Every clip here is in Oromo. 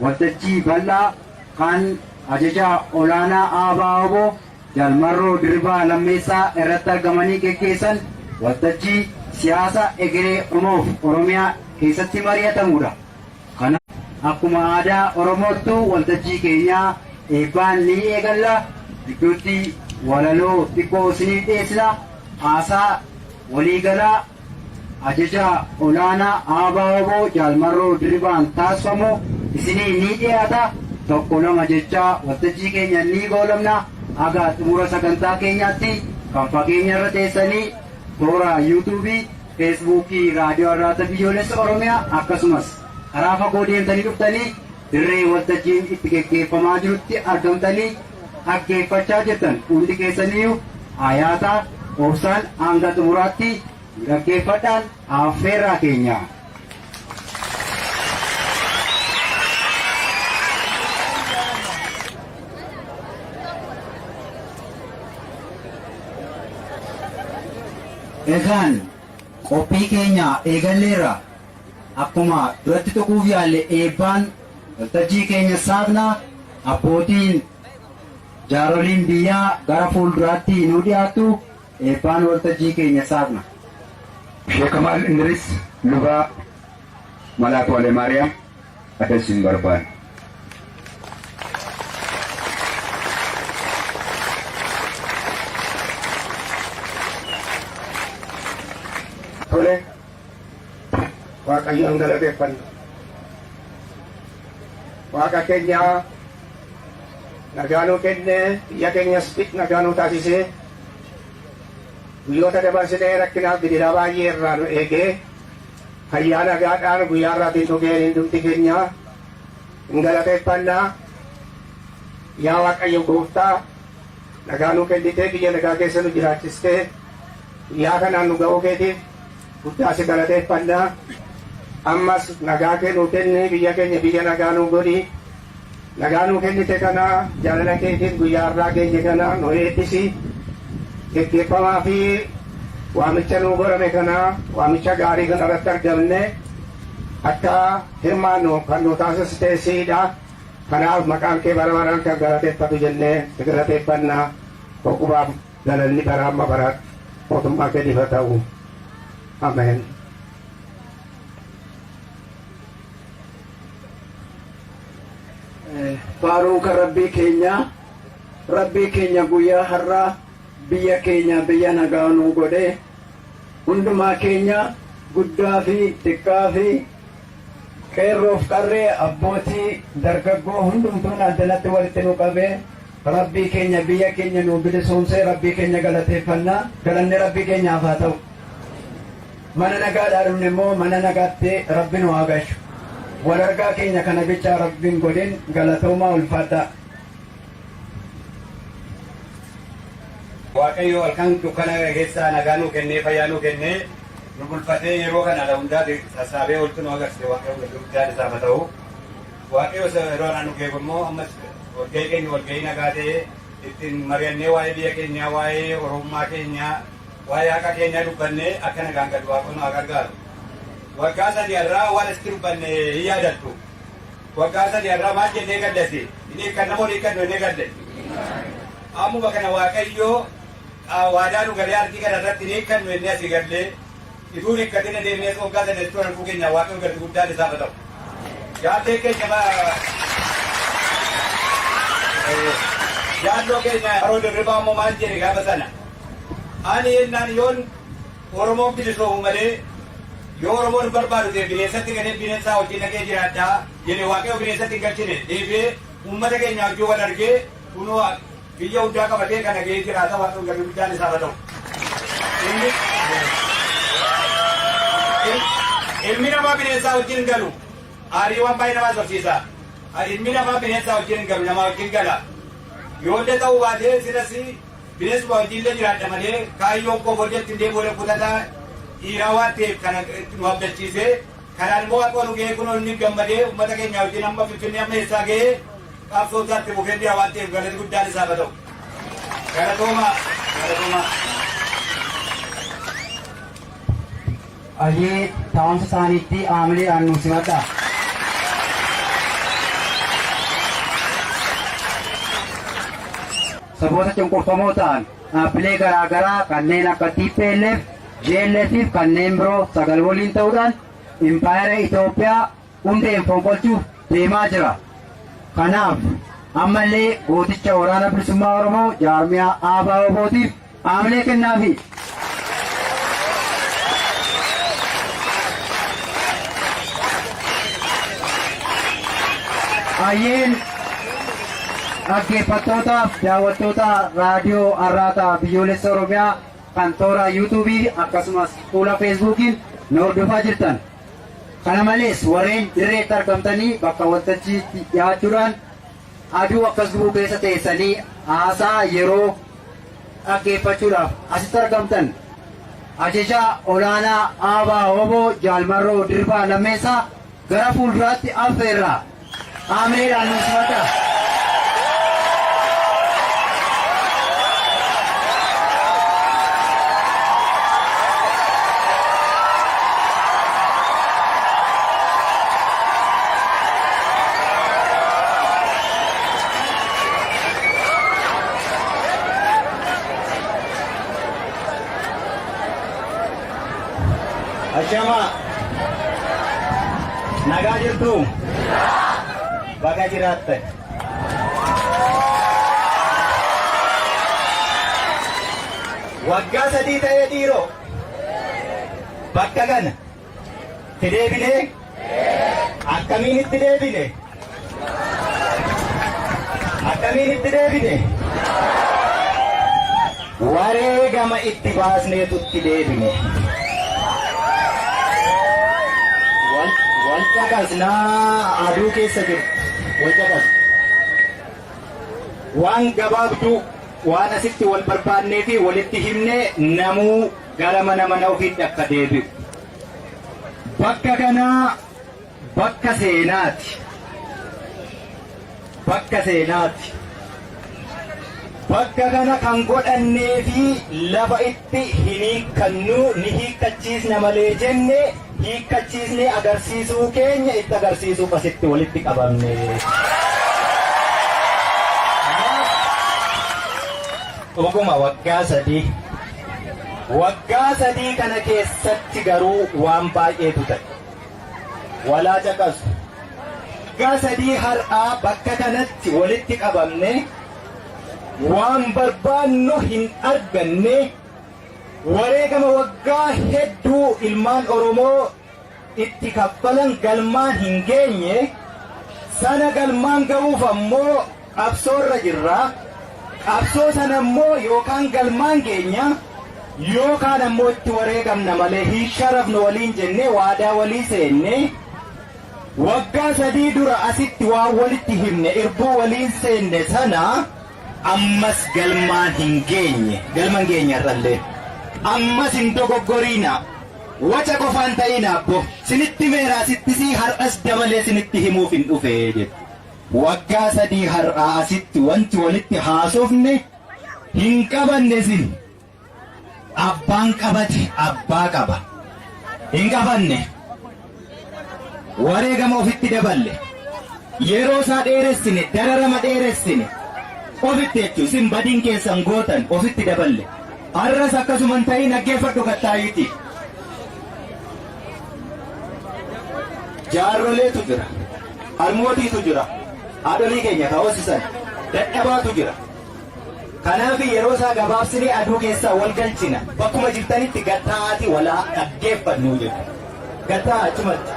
Waltajjii bal'aa kan Ajajaa Olaanaa ABO-wbo Jaal Marroo Dirribaa Lammeessaa irratti argamanii geggeessan waltajjii siyaasa egeree Oromoof Oromiyaa keessatti mari'atamuudha. Kanaaf akkuma aadaa Oromoottuu waltajjii keenyaa eebbaan ni eegalla. Gidduutti walaloo xiqqoo isiniif dhiyeessina. Haasaa waliigalaa Ajajaa Olaanaa ABO-wbo Jaal Marroo Dirribaan taasifamu isinii ni dhiyaata. Tokko lama jechaa waltajjii keenya ni goolabna. Haga xumura sagantaa keenyaatti kan fageenya irra teessanii toora Yuutuubii, Feesbuukii Raadiyoo Arraata Biyyoolessa Oromiyaa akkasumas karaa fagoo deemtanii dhuftanii dirree waltajjiin itti geggeeffamaa jirutti argamtanii dhaggeeffachaa jirtan hundi keessaniyyuu ayaataa obsaan hanga xumuraatti nu dhaggeeffadhaan affeerraa keenya. Egaan qophii keenya eegalleerra. Akkuma duratti tuquuf yaalle eebbaan waltajjii keenya saaqna. Abbootiin jaaroliin biyyaa gara fuulduraatti nuu dhiyaattu eebbaan waltajjii keenya saaqna. Sheek Kamaal Indiris Lubaa Malaaku Alemaariyaam adda isin barbaanna. Tole, Waaqayyoon galateeffanna. Waaqa keenya nagaa nuu kennee biyya keenyas nagaa nuu taasisee guyyoota dabarsinee rakkinaaf gidiraa baay'ee irraa nu eegee fayyaa nagaadhaan guyyaa irraatiin nu ga'een hundumti keenya hin galateeffanna. Yaa Waaqayyo gooftaa nagaa nuu kennitee biyya nagaa keessa nu jiraachistee guyyaa kanaan nu ga'uu keetiif guddaa si galateeffanna. Ammas nagaa kee nuu kenni, biyya keenya biyya nagaa nuu godhi. Nagaa nuu kennite kana jaalala keetiin guyyaa har'aa geenye kana nu eebbisi. Geggeeffamaa fi waamicha nuu godhame kana waamicha gaarii kana irratti argamne akka hirmaannu kan nu taasiste siidha. Kanaaf maqaan kee bara baraan kan galateeffatu jennee si galateeffanna. Hoqubaaf galanni bara amma baraatti mootummaa keetiif haa ta'u. Ameen. Faaruun kan Rabbii keenyaa, Rabbii keenya guyyaa har'aa biyya keenya biyya nagaa nuu godhee hundumaa keenya guddaa fi xiqqaa fi qeerroof qarree abbootii dargaggoo hundumtuun addanatti walitti nu qabee Rabbii keenya biyya keenya nuu bilisoomsee Rabbii keenya galateeffanna. Galanni Rabbii keenyaaf haa ta'u. Mana nagaadhaa dhufne immoo mana nagaatti Rabbi nu haa gashu. Wal argaa keenya kana bichaa Rabbi hin godhin. Galatoomaa, ulfaadhaa. Waaqayyo halkan dukkana keessaa nagaa nuu kennee, fayyaa nuu kennee, nu bulfatee, yeroo kana ala hundaa sassaabee oltu nu agarsiise. Waaqayyo galii guddaan isaaf haa ta'u. Waaqayyo isa yeroo har'aa nu ga'e immoo ammas walga'ii keenya walga'ii nagaa ta'ee ittiin mari'annee waa'ee biyya keenyaa, waa'ee Oromummaa keenyaa, waa'ee haqa keenyaa dubbannee akka nagaan galu Waaqayyo nu haa gargaaru. Waggaa 3 har'aa waan asitti dubbanne hin yaadattu. Waggaa 3 har'aa maal jennee gallasi? Hin hiikkanna moo hin hiikkannu jennee galle? Ammuma kana Waaqayyo waadaa nu galee ardii kana irratti hin hiikkannu jennee asii gallee ituu hin hiikkatin adeemnees waggaa 3 asitti wal arguu keenya Waaqayyo galti guddaan isaaf haa ta'u. Jaallee keenya jaalloo keenya Haroo Dirribaa immoo maal jedhe gaafa sana? Ani yennaan yoon Oromoon bilisoomu malee, yoo Oromoon hin barbaadu ta'e bineensatti galee bineensaa wajjin dhaqee jiraadha jedhe. Waaqayyo bineensatti hin galchine, deebi'ee uummata keenya wajjin wal argee kunoo biyya hundaa qabatee kana ga'ee jiraata. Waaqayyo galii guddaan isaaf haa ta'u. Inni ilmi namaa bineensaa wajjin hin galu. Aarii waan baay'ee namaa sobsiisa. Ilmi namaa bineensaa wajjin hin galu, namaa wajjin gala. Yoollee ta'uu baatee silas bineensuma wajjin jiraadha malee kaayyoon koo booddeetti hin deebi'u. Kutataa dhiiraa waan ta'eef kana nu abdachiisee kanaan immoo Waaqa nu ga'ee kunoo inni gammadee uummata keenya wajjin amma Finfinnee amma eessaa ga'ee qabsoo isaatti fufee jira waan ta'eef galanni guddaan isaaf haa ta'u. Galatooma, galatooma. Ayyee, taa'umsa isaaniitti haamileedhaan nu simadhaa. saboota cunqurfamoo ta'an dhaabbilee garaa garaa kanneen akka TPLF, JLF fi kanneen biroo 9 waliin ta'uudhaan impaayera Itoophiyaa hundeen fonqolchuuf deemaa jira. Kanaaf ammallee gooticha Waraana Bilisummaa Oromoo jaarmiyaa ABO-WBOtiif haamilee kennaafi. Hayyeen dhaggeeffattootaaf daawwattoota raadiyoo Arraata Biyyoolessa Oromiyaa kan toora yuutuubii akkasumas fuula feesbuukiin nu hordofaa jirtan. Kana malees warreen dirreetti argamtanii bakka waltajjiitti dhiyaachuudhaan aduu akkas gubuu keessa teessanii haasaa yeroo dhaggeeffachuudhaaf asitti argamtan ajajaa olaanaa ABO-WBO Jaal Marroo Dirribaa Lammeessaa gara fuulduraatti affeerra. Haamileedhaan nu simadhaa. Ashamaa nagaa jirtu, baga jiraattan. Waggaa 3 ta'ee dhiiroo bakka kana itti deebinee, akkamiin itti deebine? Akkamiin itti deebine? Wareegama itti baasneetu itti deebine. Wal caqasnaa, aduu keessa jirtu. Wal caqas. Waan gabaabduu waan asitti wal barbaannee fi walitti himne namuu gara mana mana ofiitti akka deebi'u. Bakka kanaa bakka seenaati. Bakka seenaati. Bakka kana kan godhannee fi lafa itti hin hiikkannu, ni hiikkachiisna malee jenne hiikkachiisnee agarsiisuu keenya itti agarsiisuuf asitti walitti qabamne. Dhuguma waggaa 3. Waggaa 3 kana keessatti garuu waan baay'eetu ta'e. Walaa caqasu. Waggaa 3 har'aa bakka kanatti walitti qabamne waan barbaannu hin arganne, wareegama waggaa hedduu ilmaan Oromoo itti kaffalan galmaan hin geenye, sana galmaan ga'uuf ammoo qabsoorra jirra. Qabsoo sana immoo yookaan galmaan geenya yookaan ammoo itti wareegamna malee hin sharafnu waliin jennee waadaa walii seenne. Waggaa 3 dura asitti waan walitti himne, irbuu waliin seenne sana ammas galmaan hin geenye. Galma hin geenye har'allee. Ammas hin dogoggoriina. Waca qofaan ta'ina abbo. Sinitti himeera asittisii, har'as dabalee sinitti himuuf hin dhufe jedhe. Waggaa 3 har'aa asitti wanti walitti haasofne hin qabanne sin. Abbaan qabate abbaa qaba. Hin qabanne. Wareegama ofitti daballe. Yeroo isaa dheeressine, dararama dheeressine. Ofitti jechuun isin badiin keessan gootan ofitti daballe. Har'as akkasuma hin ta'in, dhaggeeffadhu kattaayiiti. Jaarroleetu jira. Harmootiitu jira. Haadholii keenya ka hoosisan dadhabaatu jira. Kanaaf yeroo isaa gabaabsinee aduu keessaa wal galchina. Bakkuma jirtanitti gad taa'aatii walaa dhaggeeffannuu jedhu. Gad taa'aa achumatti.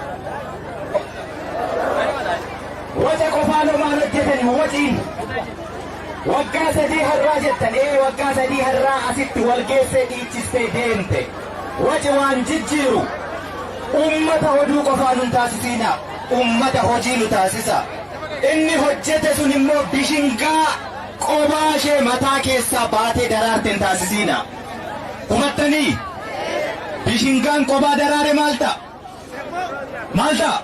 Waca qofaan homaan hojjetani waciin. Waggaa 3 har'aa jettan, ee waggaa 3 har'aa asitti wal geessee dhiichistee deemte. Waci waan jijjiiru. Ummata oduu qofaa nun taasisiinaa. Ummata hojii nu taasisaa. Inni hojjete sun immoo bishingaa qobaa ishee mataa keessaa baatee daraarte hin taasisiinaa. Hubattanii? Bishingaan qobaa daraare maal ta'a? Maal ta'a?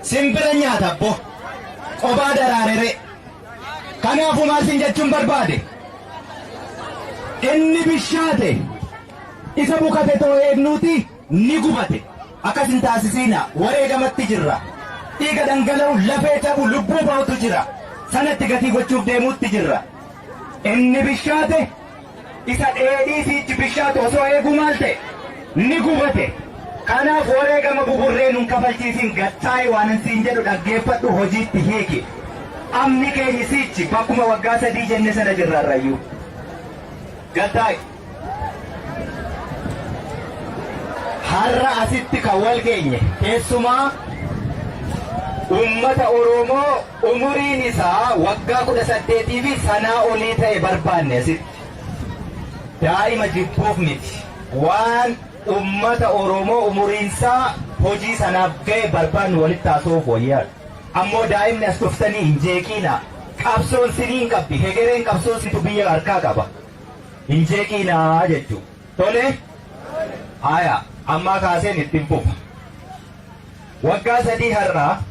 Simbira nyaata abbo. Qobaa daraarere. Kanaafuu maal sin jechuun barbaade? Inni bishaate isa bukate too eegnuuti ni gubate. Akkas hin taasisiina. Wareegamatti jirra. Dhiiga dhangala'u, lafee cabu, lubbuu ba'utu jira. Sanatti gatii gochuuf deemuutti jirra. Inni bishaate isa dheedhii siichi bishaatu osoo eeguu maal ta'e? Ni gubate. Kanaaf wareegama buburree nun kafalchiisin gattaa'i waanan siin jedhu dhaggeeffadhu hojiitti hiiki. Amni keenyi siichi bakkuma waggaa 3 jenne sana jirra har'ayyuu. Gattaa'i. Har'a asitti kan wal geenye keessumaa uummata Oromoo umuriin isaa waggaa 18 fi sanaa olii ta'e barbaanne asitti. Daa'ima jibbuuf miti. Waan uummata Oromoo umuriinsaa hojii sanaaf ga'e barbaannu walitti haasa'uuf wayyaadha. Ammoo daa'imni as dhuftanii hin jeeqiinaa. Qabsoon siniin qabdi. Hegereen qabsoo situ biyya harkaa qaba. Hin jeeqiinaa jechuu. Tole? Haya, ammaa kaaseen ittiin fufa. Waggaa 3 har'aa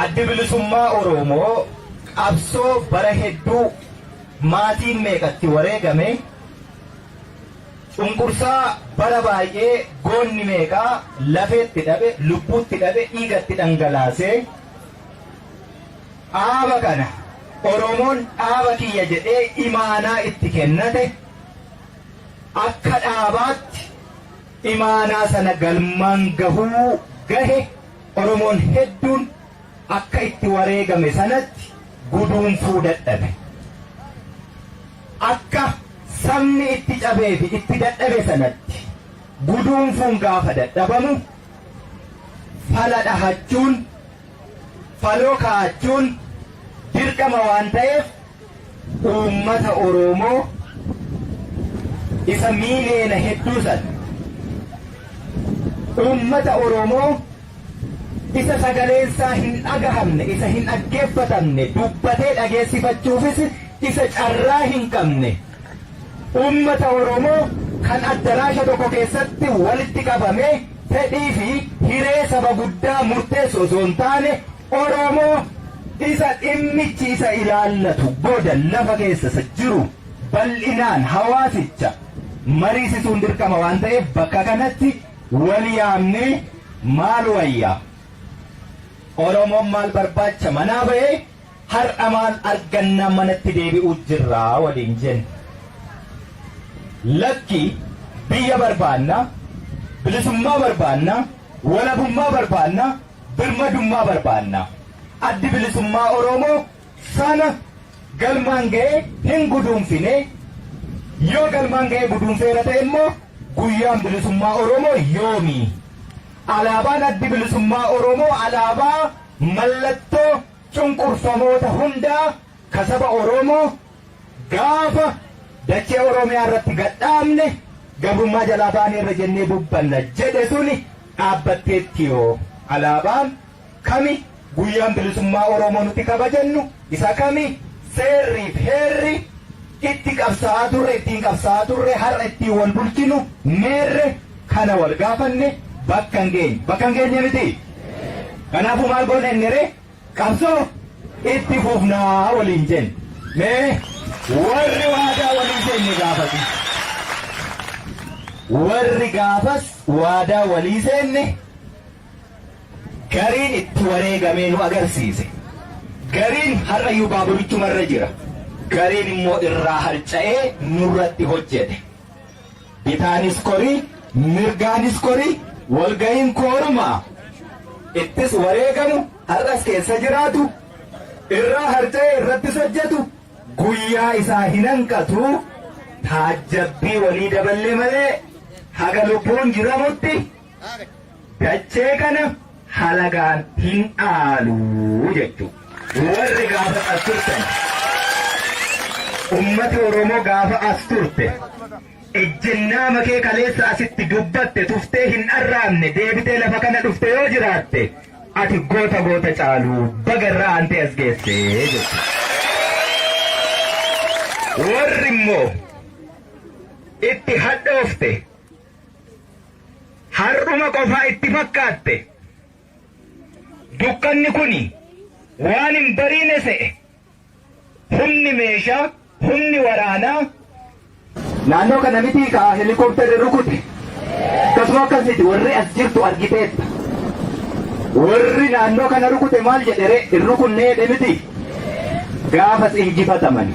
Addi Bilisummaa Oromoo qabsoo bara hedduu maatiin meeqatti wareegame, cunqursaa bara baay'ee goonni meeqaa lafeetti dhabe, lubbuutti dhabe, dhiigatti dhangalaasee, dhaaba kana Oromoon dhaaba kiyya jedhee imaanaa itti kennate akka dhaabaatti imaanaa sana galmaan gahuu gahe Oromoon hedduun akka itti wareegame sanatti guduunfuu dadhabe. Akka sabni itti cabee fi itti dadhabe sanatti guduunfuun gaafa dadhabamu fala dhahachuun, faloo kaa'achuun dirqama waan ta'eef uummata Oromoo isa miiliyoona hedduu sana uummata Oromoo isa sagaleensaa hin dhagahamne, isa hin dhaggeeffatamne, dubbatee dhageessifachuufis isa carraa hin qabne, uummata Oromoo kan addaraasha tokko keessatti walitti qabamee fedhii fi hiree saba guddaa murteessu osoo hin taane Oromoo isa dhimmichi isa ilaallatu goda lafa keessa isa jiru bal'inaan hawaasicha mariisisuun dirqama waan ta'eef bakka kanatti wal yaamnee maal wayya? Oromoon maal barbaacha manaa ba'ee har'a maal argannaa manatti deebi'uu jirraa waliin jenne. Lakki biyya barbaanna, bilisummaa barbaanna, walabummaa barbaanna, birmadummaa barbaanna. Addi Bilisummaa Oromoo sana galmaan ga'ee hin guduunfine. Yoo galmaan ga'ee guduunfeera ta'e immoo guyyaan bilisummaa Oromoo yoomi? Alaabaan Addi Bilisummaa Oromoo alaabaa mallattoo cunqurfamoota hundaa ka saba Oromoo gaafa dachee Oromiyaa irratti gad dhaabne gabrummaa jalaa baaneerra jennee dubbanna jedhe suni dhaabbatteettiyoo? Alaabaan kami? Guyyaan bilisummaa Oromoo nuti kabajannu isa kami? Seerriif heerri itti qabsaa'aa turre, ittiin qabsaa'aa turre, har'a ittiin wal bulchinu meerre? Kana wal gaafanne bakka hin geenye. Bakka hin geenye miti? Kanaafuu maal goona inni ree? Qabsoo itti fufnaa waliin jenne. Mee warri waadaa walii seenne gaafasi. Warri gaafas waadaa walii seenne gariin itti wareegamee nu agarsiise. Gariin har'ayyuu baaburichumarra jira. Gariin immoo irraa harca'ee nurratti hojjete. Bitaanis korii, mirgaanis korii, walga'iin koorumaa ittis wareegamu, har'as keessa jiraatu, irraa harca'ee irrattis hojjetu, guyyaa isaa hin hanqatu, taajjabbii walii daballe malee haga lubbuun jiramutti dachee kana halagaan hin dhaalu jechuudha. Warri gaafas as turtan, ummati Oromoo gaafa as turte, ejjennaama kee kaleessa asitti dubbatte tuftee hin dharraamne deebitee lafa kana dhufte yoo jiraatte ati goota goota caalu baga irraa aantee as geesse jechuudha. Warri immoo itti hadhoofte har'uma qofaa itti fakkaatte dukkanni kuni waan hin bariine se'e humni meeshaa humni waraanaa naannoo kana mitii ka helikopterri rukute akkasuma akkas miti warri as jirtu argiteetta warri naannoo kana rukute maal jedhe ree hin rukunnee jedhe miti gaafas injifataman.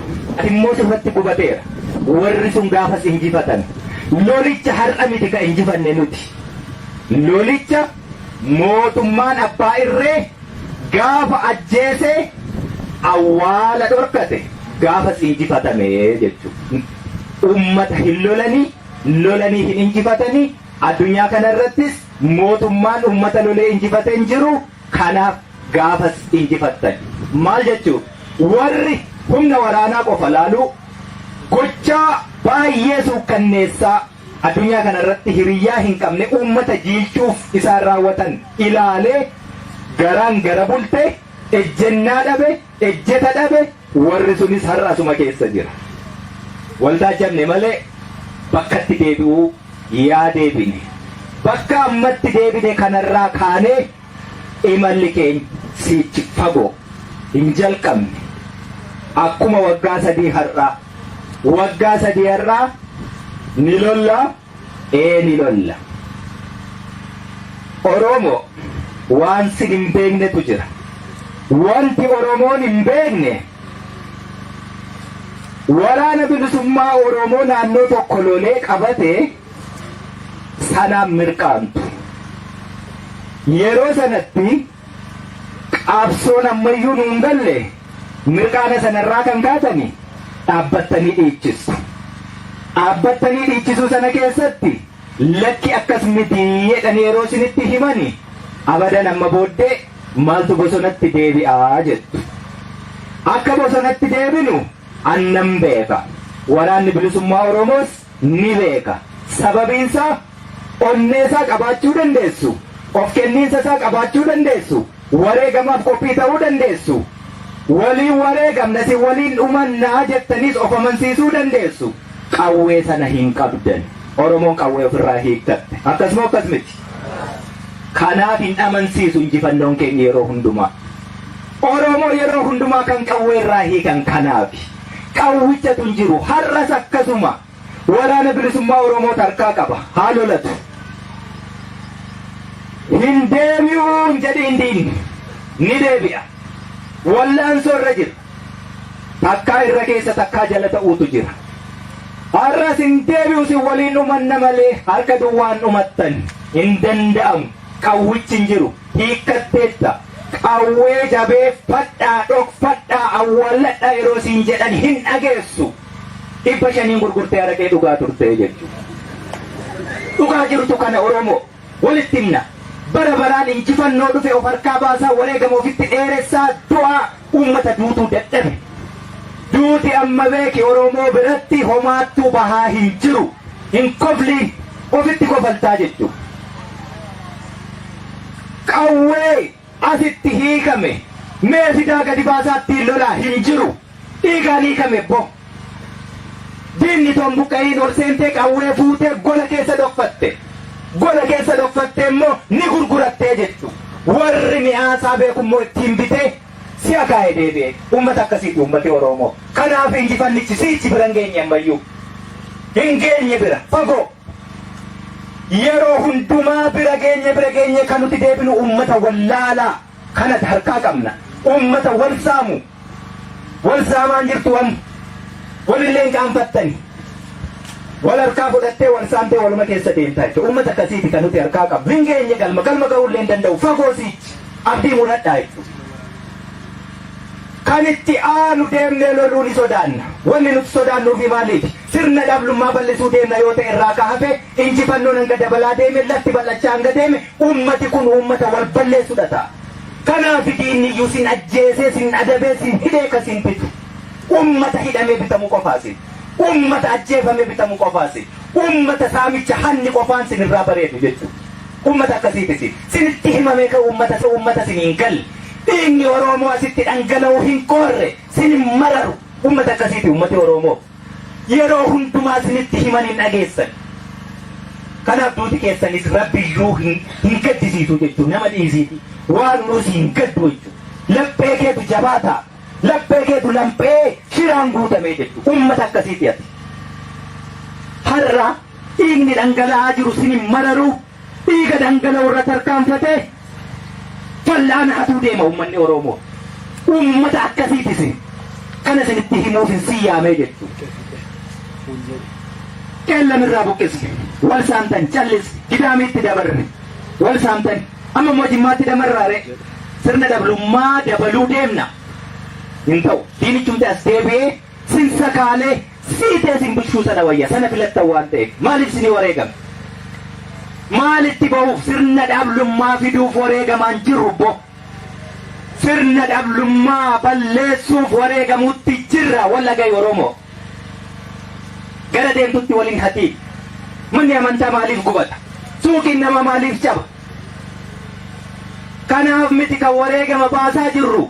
Immoo sirratti gubateera. Warri sun gaafas injifatan. Lolicha har'a miti ka injifanne nuti. Lolicha mootummaan abbaa irree gaafa ajjeese awwaala dhorkate gaafas injifatame jechuudha. Ummata hin lolanii, lolanii hin injifatanii, addunyaa kanarrattis mootummaan ummata lolee injifate hin jiru. Kanaaf gaafas injifattan. Maal jechuu? Warri humna waraanaa qofa laaluu gochaa baay'ee suukkanneessaa addunyaa kanarratti hiriyyaa hin qabne uummata jiilchuuf isaan raawwatan ilaalee garaan gara bulte, ejjennaa dhabe, ejjeta dhabe, warri sunis har'a asuma keessa jira. Waldaa jabne malee bakkatti deebi'uu yaa deebine. Bakka ammatti deebine kanarraa kaanee imalli keenya siichi fagoo hin jalqabne. Akkuma waggaa 3 har'aa. Waggaa 3 har'aa ni lolla, ee ni lolla. Oromoo waan sin hin beeknetu jira. Wanti Oromoon hin beekne waraana bilisummaa Oromoo naannoo tokko lolee qabate sanaan mirqaantu. Yeroo sanatti qabsoon ammayyuu nuun galle mirqaana sanarraa kan kaatani dhaabbattanii dhiichistu. Dhaabbattanii dhiichisuu sana keessatti lakki akkas miti jedhanii yeroo isinitti himani abadan amma booddee maaltu bosonatti deebi'aa jettu. Akka bosonatti deebinu annan beeka. Waraanni bilisummaa Oromoos ni beeka. Sababiinsaa onneesaa qabaachuu dandeessu, of kenniinsa isaa qabaachuu dandeessu, wareegamaaf qophii ta'uu dandeessu, waliin wareegamna isin waliin dhumannaa jettaniis of amansiisuu dandeessu. Qawwee sana hin qabdan. Oromoon qawwee ofirraa hiikkatte. Akkasuma akkas miti. Kanaaf hin amansiisu injifannoon keenya yeroo hundumaa. Oromoo yeroo hundumaa kan qawwee irraa hiikan kanaafi. Qawwichatu hin jiru. Har'as akkasuma. Waraana bilisummaa Oromoo tarkaa qaba. Haa lolatu. Hin deebi'uun jedhiin diinni. Ni deebi'a. Wallaansoo irra jira. Takkaa irra keessa takkaa jala ta'uutu jira. Har'as hin deebi'u sin waliin dhumanna malee harka duwwaan dhumattan hin danda'amu. Qawwichi hin jiru. Hiikkatteetta. Qawwee jabeeffadhaa, dhokfadhaa, awwaalladhaa yeroo siin jedhan hin dhageessu. 500n gurgurtee araqee dhugaa turtee jechuudha. Dhugaa jirtu kana Oromoo walitti himna. Bara baraan injifannoo dhufe of harkaa baasaa wareegama ofitti dheeressaa du'aa uummata duutuu dadhabe. Duuti amma beeki Oromoo biratti homaattuu bahaa hin jiru. Hin kofliin ofitti kofaltaa jechuudha. Qawwee asitti hiikame mee fidaa gadi baasaa ittiin lolaa hin jiru. Dhiigaan hiikame bo. Diinni toon buqqa'iin ol seentee qawwee fuutee gola keessa dhokfatte. Gola keessa dhokfattee immoo ni gurgurattee jechuudha. Warri mi'aasaa beeku immoo ittiin bitee si'a kaa'ee deebi'e. Uummata akkasiiti uummati Oromoo. Kanaaf injifannichi siichi bira hin geenye ammayyuu. Hin geenye bira fagoo. Yeroo hundumaa bira geenye bira geenye kan nuti deebinu uummata wallaalaa kana harkaa qabna. Uummata wal saamu. Wal saamaan jirtu amma. Walillee hin qaanfattani. Wal harkaa fudhattee wal saamtee waluma keessa deemtaa jechuudha. Uummata akkasiiti kan nuti harkaa qabnu. Hin geenye galma. Galma ga'uullee hin danda'u. Fagoo siichi. Abdii muradhaa jechuudha. Kan itti aanu deemnee loluu ni sodaanna. Wanni nuti sodaannuufi maaliif? Sirna dhablummaa bal'isuu deemna yoo ta'e irraa ka hafe injifannoon hanga dabalaa deeme lafti bal'achaa hanga deeme uummati kun uummata wal balleessudha ta'a. Kanaaf diinni iyyuu sin ajjeesee sin adabee sin hidhee ka sin bitu. Uummata hidhamee bitamu qofaa sin. Uummata ajjeefamee bitamu qofaa sin. Uummata saamicha hanni qofaan sin irraa bareedu jechuudha. Uummata akkasiiti sin. Sinitti himamee ka uummata uummata sin hin galle. Dhiigni Oromoo asitti dhangala'u hin qoorre sin hin mararu. Uummata akkasiiti uummati Oromoo. Yeroo hundumaa sinitti himan hin dhageessan. Kanaaf duuti keessanis rabbiyyuu hin gaddisiisu jechuudha. Nama dhiisiiti. Waan nuus hin gaddu jechuudha. Laphee keetu jabaataa. Laphee keetu laphee shiraan guutamee jechuudha. Uummata akkasiiti ati. Har'a dhiigni dhangala'aa jiru sin hin mararu. Dhiiga dhangala'u irra tarkaanfatee fal'aana hatuu deema uummanni Oromoo. Uummata akkasiiti isin. Kana isinitti himuuf hin siyyaamee jechuudha. Qeellam irraa buqqisne. Wal saamtan callis Gidaamiitti dabarre. Wal saamtan amma immoo Jimmaatti damarraa ree. Sirna dablummaa dabaluu deemna. Hin ta'u. Diinichumti as deebi'ee sin sakaalee siitee sin bulchuu sana wayya. Sana filattan waan ta'eef. Maaliif isinii wareegame? Maalitti bahuuf sirna dhablummaa fiduuf wareegamaan jirru bbo. Sirna dhablummaa balleessuuf wareegamuutti jirra wal dhaga'i Oromoo. Gara deemtutti wal hin hatiin. Manni amantaa maaliif gubata? Suuqiin namaa maaliif caba? Kanaaf miti kan wareegama baasaa jirru.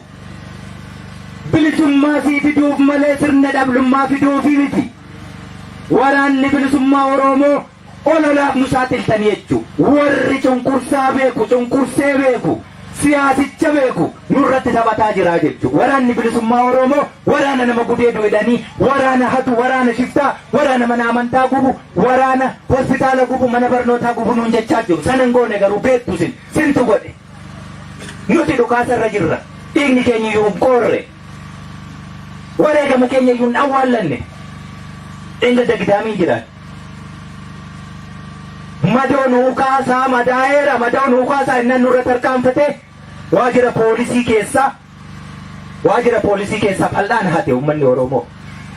Bilisummaa sii fiduuf malee sirna dhablummaa fiduufi miti. Waraanni bilisummaa Oromoo ololaaf nu saaxiltanii jechuu. Warri cunqursaa beeku, cunqursee beeku, siyaasicha beeku nurratti taphataa jira jechuu. Waraanni bilisummaa Oromoo waraana nama gudeedu jedhanii, waraana hatu, waraana shiftaa, waraana mana amantaa gubu, waraana hospitaala gubu, mana barnootaa gubu nuun jechaa jiru. Sana hin goone garuu beektu sin. Sintu godhe. Nuti dhukaasa irra jirra. Dhiigni keenya iyyuu hin qoorre. Wareegama keenya iyyuu hin awwaallanne. Dheengadda Gidaamiin jiraan. Madoo nuu kaasaa madaa'eera madoo nuu kaasaa innan nurra tarkaanfate waajjira poolisii keessaa waajjira poolisii keessaa fal'aan hate uummanni Oromoo.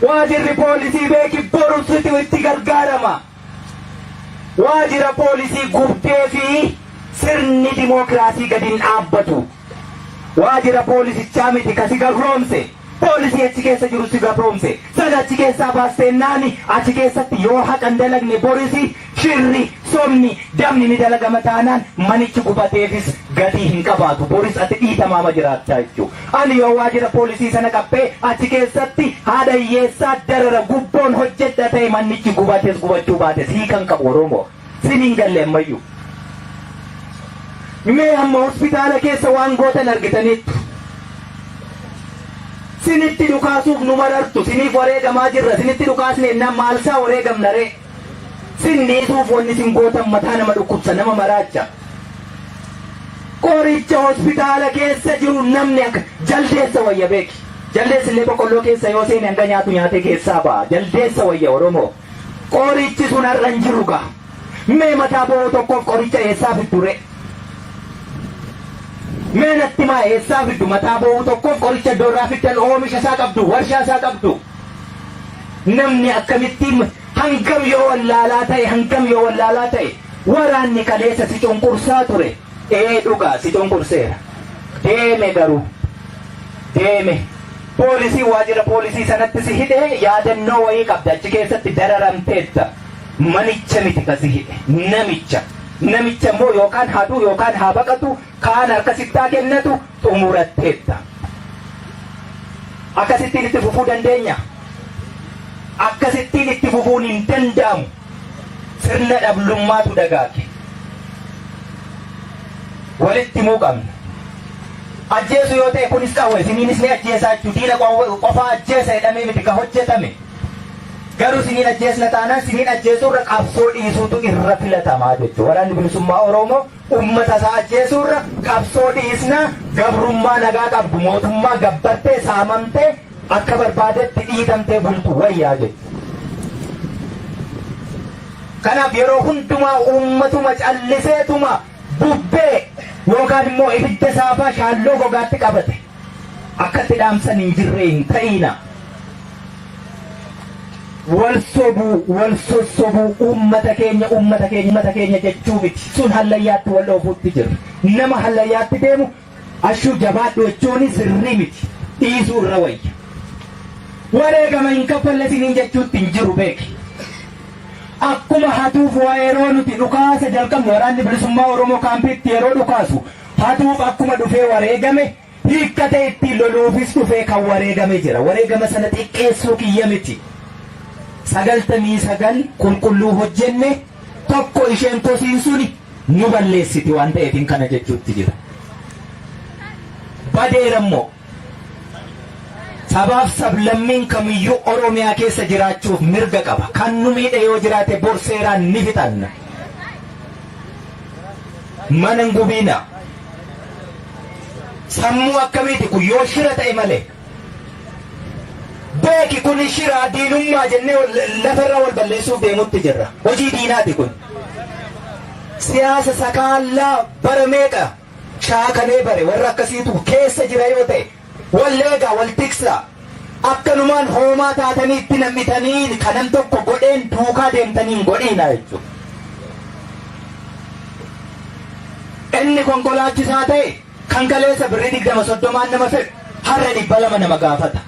Waajjirri poolisii beeki boru situ itti gargaarama. Waajjira poolisii gubdee fi sirni dimookiraasii gadi hin dhaabbatu. Waajjira poolisichaa miti ka si gabroomse. Poolisii achi keessa jiru si gabroomse. Sana achi keessaa baasteennaan achi keessatti yoo haqa hin dalagne borisi shirri, sobni, dabni ni dalagama taanaan manichi gubateefis gatii hin qabaatu. Boris ati dhiitamaama jiraattaa jechuu. Ani yoo waajjira poolisii sana qaphee achi keessatti haadha hiyyeessaa darara gubboon hojjedha ta'e mannichi gubates gubachuu baates hiika hin qabu Oromoo. Sin hin galle ammayyuu. Mee amma hospitaala keessa waan gootan argitaniittu. Sinitti dhukaasuuf nu marartu, siniif wareegamaa jirra, sinitti dhukaasne ennaan maalsaa wareegamna ree? Sin dhiisuuf wanni sin gootan mataa nama dhukkubsa, nama maraacha. Qoricha hospitaala keessa jiru namni akka jaldeessa wayya beeki. Jaldeessi illee boqqolloo keessa yoo seene hanga nyaatu nyaatee keessaa ba'a. Jaldeessa wayya Oromoo. Qorichi sun har'a hin jiru gaa. Mee mataa bo'oo tokkoof qoricha eessaa fiddu ree? Mee natti himaa eessaa fiddu mataa bo'oo tokkoof qoricha iddoo irraa fiddan oomisha isaa qabdu, warshaa isaa qabdu. Namni akkamitti hangam yoo wallaalaa ta'e hangam yoo wallaalaa ta'e waraanni kaleessa si cunqursaa ture. Ee dhugaa si cunqurseera. Deeme garuu. Deeme. Poolisii waajjira poolisii sanatti si hidhee yaadannoo wayii qabda achi keessatti dararamteetta. Manicha miti ka si hidhe. Namicha. Namicha immoo yookaan haa du'u yookaan haa baqatu kaan harka sittaa kennatu xumuratteetta. Akkasittiin itti fufuu dandeenya? Akkasittiin itti fufuun hin danda'amu. Sirna dhablummaatu dagaage. Walitti himuu qabna. Ajjeesu yoo ta'e kunis qawwe isiniinis ni ajjeesaa jechuudha. Diina qofaa ajjeesa jedhamee miti ka hojjetame. Garuu siniin ajjeesna taanaan siniin ajjeesuurra qabsoo dhiisuutu irra filatamaa jechuudha. Waraanni bilisummaa Oromoo ummata isaa ajjeesuurra qabsoo dhiisnaa gabrummaa nagaa qabdu mootummaa gabbartee saamamtee akka barbaadetti dhiitamtee bultu wayyaa jechuudha. Kanaaf yeroo hundumaa uummatuma calliseetuma bubbee yookaan immoo ibidda saafaa shaalloo gogaatti qabate akkatti dhaamsan hin jirre hin ta'iina. Wal sobuu, wal sossobuu, uummata keenya, uummata keenya, uummata keenya jechuu miti. Sun hallayyaatti wal oofuutti jirra. Nama hallayyaatti deemu ashuu jabaadhu jechuun sirrii miti. Dhiisuu irra wayya. Wareegama hin kaffalle isiniin jechuutti hin jiru beeki. Akkuma hatuuf waa yeroo nuti dhukaasa jalqabnu waraanni bilisummaa Oromoo kaampiitti yeroo dhukaasu hatuuf akkuma dhufee wareegame hiikkatee ittiin loluufis dhufee kan wareegame jira. Wareegama sana xiqqeessuu kiyya miti. 99 qulqulluu hojjenne tokko isheen kosiin suni nu balleessiti waan ta'eefin kana jechuutti jira. Badeera immoo. Sabaaf sablammiin kamiyyuu Oromiyaa keessa jiraachuuf mirga qaba. Kan nu miidhe yoo jiraate bor seeraan ni fixanna. Mana hin gubiinaa. Sammuu akkamiiti kun yoo shira ta'e malee. Beeki kun shiraa diinummaa jennee lafarraa wal balleessuuf deemutti jirra. Hojii diinaati kun. Siyaasa sakaallaa bara meeqa shaakalee bare warra akkasiitu keessa jira yoo ta'e walleegaa wal tiksaa. Akkanumaan hoomaa taatanii itti nam'itanii kanan tokko godheen duukaa deemtanii hin godhiina jechuudha. Inni konkolaachisaa ta'e kan kaleessa birrii 20 30n nama fedhu har'a 200 nama gaafata.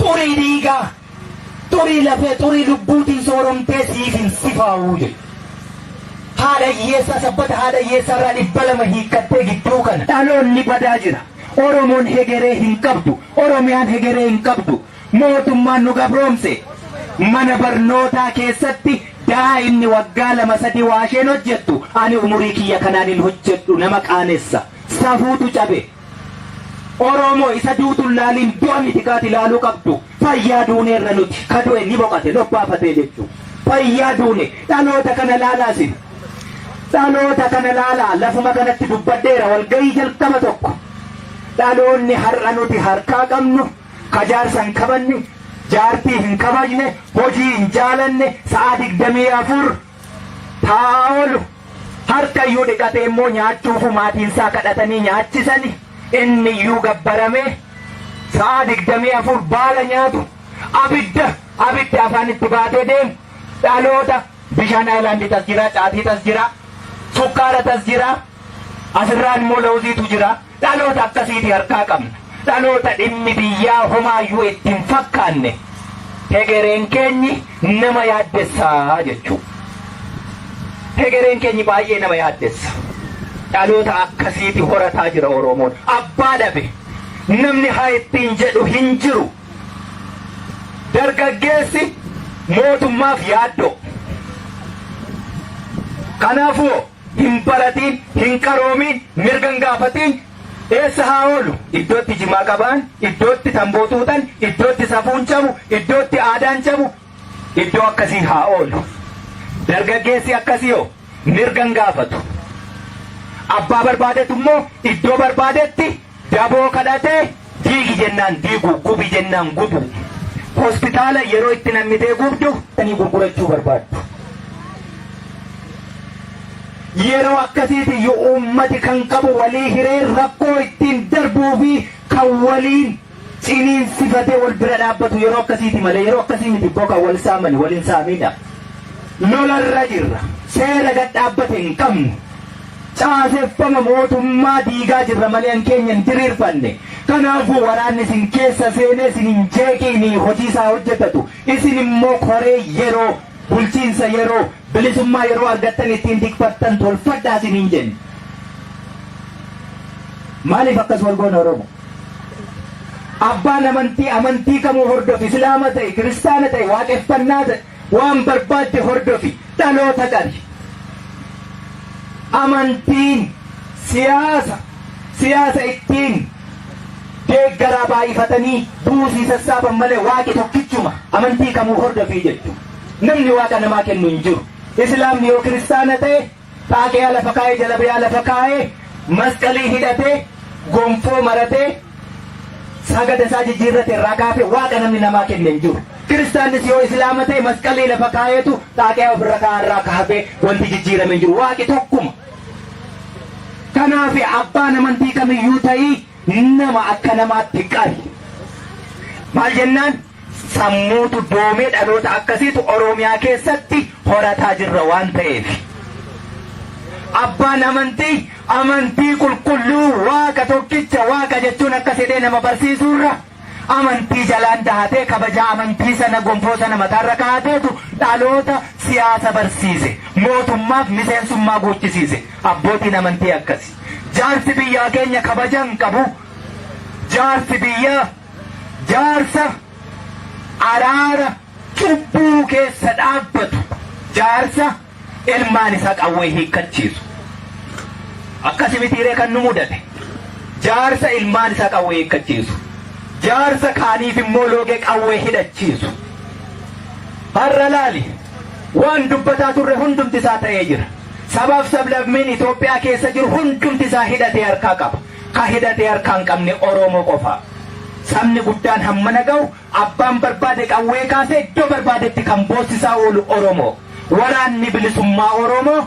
Xurii dhiigaa, xurii lafee, xurii lubbuutiin sooromtee siif hin sifaa'uu jedhu. Haadha hiyyeessaa sabbata haadha hiyyeessaa irraa 200 hiikkattee gidduu kana. Dhaloonni badaa jira. Oromoon hegeree hin qabdu. Oromiyaan hegeree hin qabdu. Mootummaan nu gabroomse. Mana barnootaa keessatti daa'imni waggaa 2 3 waa isheen hojjettu ani umurii kiyya kanaan hin hojjedhu nama qaanessa. Safuutu cabe. Oromoo isa duutu hin laaliin du'a miti kaati ilaaluu qabdu. Fayyaa duuneerra nuti. Ka du'e ni boqate lobbaafatee jechuu. Fayyaa duune dhaloota kana laalaa isin. Dhaloota kana laalaa lafuma kanatti dubbadheera walgahii jalqaba tokko. Dhaloonni har'a nuti harkaa qabnu ka jaarsa hin kabanne, jaartii hin kabajne, hojii hin jaalanne, sa'a 24 taa'aa oolu, harka iyyuu dhiqatee immoo nyaachuufu maatiinsaa kadhatanii nyaachisani, inni iyyuu gabbaramee sa'a 24 baala nyaatu, abidda abidda afaanitti baatee deemu, dhaloota bishaan aayilaandii tas jira, caatii tas jira, sukkaara tas jira, asirraan immoo lawuziitu jira. Dhaloota akkasiiti harkaa qabna. Dhaloota dhimmi biyyaa homaayyuu itti hin fakkaanne. Hegereen keenyi nama yaaddessaa jechuu. Hegereen keenyi baay'ee nama yaaddessa. Dhaloota akkasiiti horataa jira Oromoon. Abbaa dhabe. Namni haa ittiin jedhu hin jiru. Dargaggeessi mootummaaf yaaddoo. Kanaafuu hin baratiin, hin qaroomiin, mirga hin gaafatiin eessa haa oolu? Iddootti jimaa qabaan, iddootti tamboo xuuxan, iddootti safuun cabu, iddootti aadaan cabu, iddoo akkasii haa oolu. Dargaggeessi akkasii hoo mirga hin gaafatu. Abbaa barbaadetu immoo iddoo barbaadetti daboo kadhatee diigi jennaan diigu, gubi jennaan gubu. Hospitaala yeroo itti nammitee gubdu tanii gurgurachuu barbaaddu. Yeroo akkasiiti iyyuu uummati kan qabu walii hiree rakkoo ittiin darbuu fi kan waliin ciniinsifatee wal bira dhaabbatu yeroo akkasiiti malee yeroo akkasii miti ibboo kan wal saamani wal hin saamina. Lolarra jirra. Seera gad dhaabbate hin qabnu. Caaseffama mootummaa diigaa jirra malee an keenya hin diriirfanne. Kanaafuu waraanni isin keessa seenee isin hin jeeqiinii hojii isaa hojjetatu. Isin immoo koree yeroo, bulchiinsa yeroo, bilisummaa yeroo argattan ittiin tikfattan tolfadhaa isiniin jenna. Maaliif akkas wal goona Oromo? Abbaan amantii amantii kamuu hordofi, Islaama ta'e, Kiristaana ta'e, waaqeffannaa ta'e, waan barbaadde hordofi, dhaloota qabi. Amantiin siyaasa, siyaasa ittiin deeggaraa baay'ifatanii buusii sassaaban malee waaqi tokkichuma amantii kamuu hordofii jechuudha. Namni waaqa namaa kennu hin jiru. Islaamni yoo kiristaana ta'e xaaqiyaa lafa kaa'ee jalabiyaa lafa kaa'ee masqalii hidhatee gonfoo maratee sagada isaa jijjiirrate irraa kaafee waaqa namni namaa kenne hin jiru. Kiristaannis yoo islaama ta'e masqalii lafa kaa'eetu xaaqiyaa ofirra kaa'aa irraa kaafee wanti jijjiirame hin jiru. Waaqi tokkuma. Kanaaf abbaan amantii kamiyyuu ta'ii nama akka namaatti qari. Maal jennaan sammuutu doomee dhaloota akkasiitu Oromiyaa keessatti horataa jirra waan ta'eef. Abbaan amantii amantii qulqulluu waaqa tokkicha waaqa jechuun akkas jedhee nama barsiisuurra amantii jalaan dahatee kabajaa amantii sana gonfoo sana mataarra kaa'ateetu dhaloota siyaasa barsiise. Mootummaaf miseensummaa guuchisiise. Abbootiin amantii akkasi. Jaarsi biyyaa keenya kabaja hin qabu. Jaarsi biyyaa jaarsa araara cubbuu keessa dhaabbatu. Jaarsa ilmaan isaa qawwee hiikkachiisu. Akkasi mitiiree kan nu mudate. Jaarsa ilmaan isaa qawwee hiikkachiisu. Jaarsa kaaniif immoo loogee qawwee hidhachiisu. Har'a laali waan dubbataa turre hundumti isaa ta'ee jira. Sabaaf sablammiin Itoophiyaa keessa jiru hundumti isaa hidhatee harkaa qaba. Ka hidhatee harkaa hin qabne Oromoo qofa. Sabni guddaan hammana ga'u abbaan barbaade qawwee kaasee iddoo barbaadetti kan boossisaa oolu Oromoo. Waraanni bilisummaa Oromoo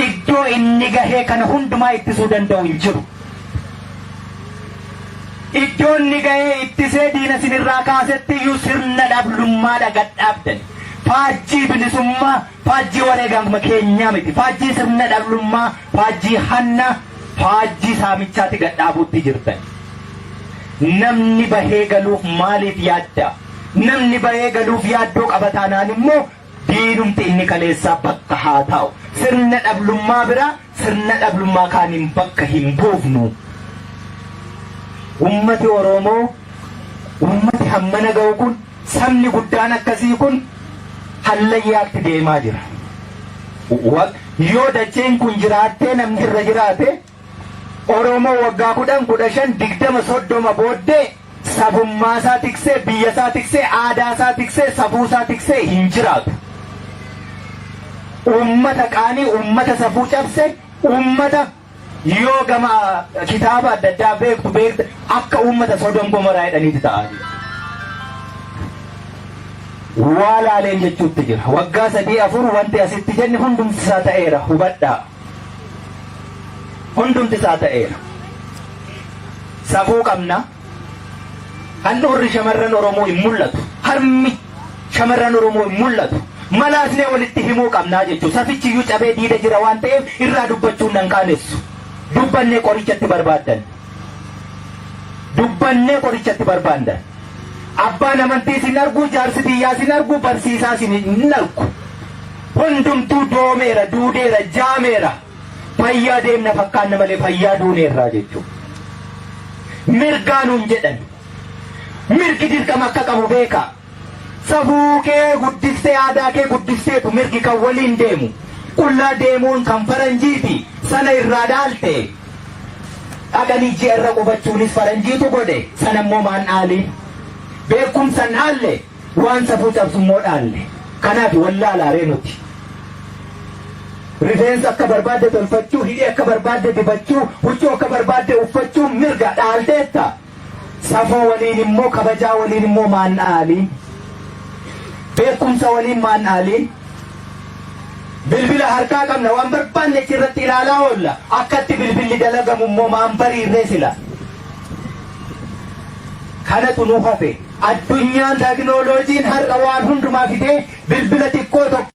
iddoo inni gahee kana hundumaa ittisuu danda'u hin jiru. Iddoo inni gahee ittisee diina sinirraa kaasetti iyyuu sirna dhablummaadha gad dhaabdan. Faajjii bilisummaa, faajjii wareegama keenyaa miti. Faajjii sirna dhablummaa, faajjii hanna, faajjii saamichaati gad dhaabuutti jirtan. Namni bahee galuuf maaliif yaadda? Namni bahee galuuf yaaddoo qaba taanaan immoo diinumti inni kaleessaa bakka haa taa'u. Sirna dhablummaa biraa sirna dhablummaa kaaniin bakka hin buufnu. Ummati Oromoo, ummati hammana ga'u kun, sabni guddaan akkasii kun hallayyaatti deemaa jira. Yoo dacheen kun jiraattee namni irra jiraate Oromoo waggaa 10, 15, 20, 30 booddee sabummaa isaa tiksee, biyya isaa tiksee, aadaa isaa tiksee, safuu isaa tiksee hin jiraatu. Uummata qaanii, uummata safuu cabse, uummata yoo gama kitaaba adda addaa beektu beekta akka uummata Sodom Gomoraa jedhaniiti ta'aa jira. Waa laaleen jechuutti jira. Waggaa 3 4 wanti asitti jenne hundumti isaa ta'eera hubadhaa. Hundumti isaa ta'eera. Safuu qabna. Handhuurri shamarran Oromoo hin mul'atu. Harmi shamarran Oromoo hin mul'atu. Malaasnee walitti himuu qabnaa jechuudha. Safichi iyyuu cabee diida jira waan ta'eef irraa dubbachuun nan qaanessu. Dubbannee qorichatti barbaaddan. Dubbannee qorichatti barbaaddan. Abbaan amantiis hin argu, jaarsi biyyaas hin argu, barsiisaas hin argu. Hundumtuu doomeera, duudeera, jaameera. Fayyaa deemna fakkaanna malee fayyaa duuneerraa jechuudha. Mirgaa nuun jedhan. Mirgi dirqama akka qabu beekaa. Safuu kee guddistee aadaa kee guddisteetu mirgi kan waliin deemu. Qullaa deemuun kan faranjiiti sana irraa dhaalte. Dhaqanii ji'a irra qubachuunis faranjiitu godhe sanammoo maan dhaaliin. Beekumsa hin dhaalle waan safuu cabsu immoo dhaalle. Kanaaf wallaalaaree nuti. Rifeensa akka barbaadde tolfachuu, hidhii akka barbaadde dibachuu, huccuu akka barbaadde uffachuu mirga dhaalteetta. Safuu waliin immoo kabajaa waliin immoo maan dhaaliin. Beekumsa waliin maan dhaaliin. Bilbila harkaa qabna waan barbaanne achirratti ilaalaa oolla. Akkatti bilbilli dalagamu immoo maan bariirree sila. Kanatu nu hafe. Addunyaan teknooloojiin har'a waan hundumaa fidee bilbila xiqqoo tokko.